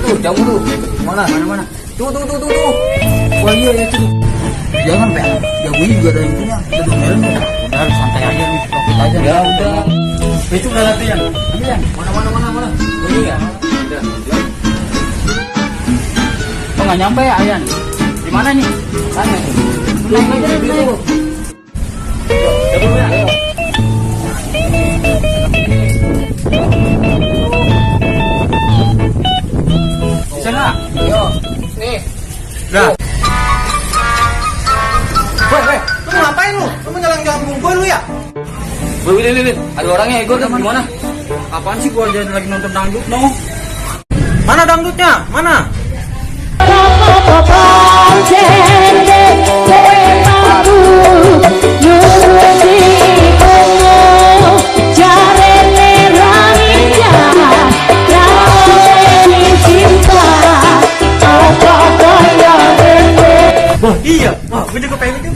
tuh, jauh tuh. Mana? Tuh. Wah iya ya tuh. Jangan Pak, jagonya juga ada yang punya. Udah domelin tuh. Udah santai aja nih, fokus aja. Ya udah. Itu udah latihan. Ambil mana? Oh iya. Udah. Kok nggak nyampe ya Ayan? Di mana nih? Sana tuh. Naik aja dulu. Coba ya. Di sana. Yo. Nih. Dah. Woi, lu mau ngapain lu? Lu mau jalan-jalan gue lu ya? Wih, ada orangnya, Ego tuh gimana? Apaan sih gua aja lagi nonton dangdut, no? Mana dangdutnya? Mana? Wah iya, wah gue juga pengen itu.